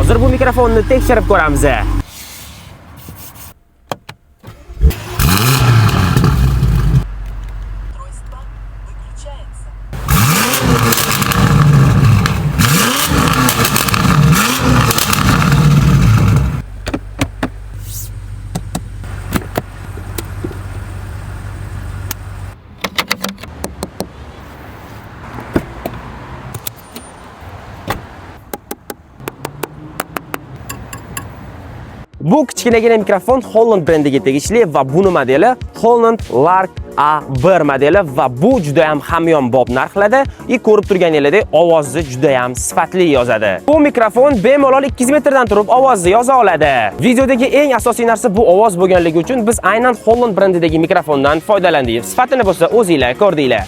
Hozir bu mikrofonni tekshirib ko'ramiz. Устройство выключается. Bu kichkinagina mikrofon Holland brendiga tegishli va buni modeli Holland Lark A1 modeli va bu juda ham hamyonbop narxlarda и ko'rib turganingizdek ovozni juda ham sifatli yozadi. Bu mikrofon bemalol 200 metrdan turib ovozni yoza oladi. Videodagi eng asosiy narsa bu ovoz bo'lganligi uchun biz aynan Holland brendidagi mikrofondan foydalandik. Sifatini bo'lsa o'zinglar ko'rdinglar.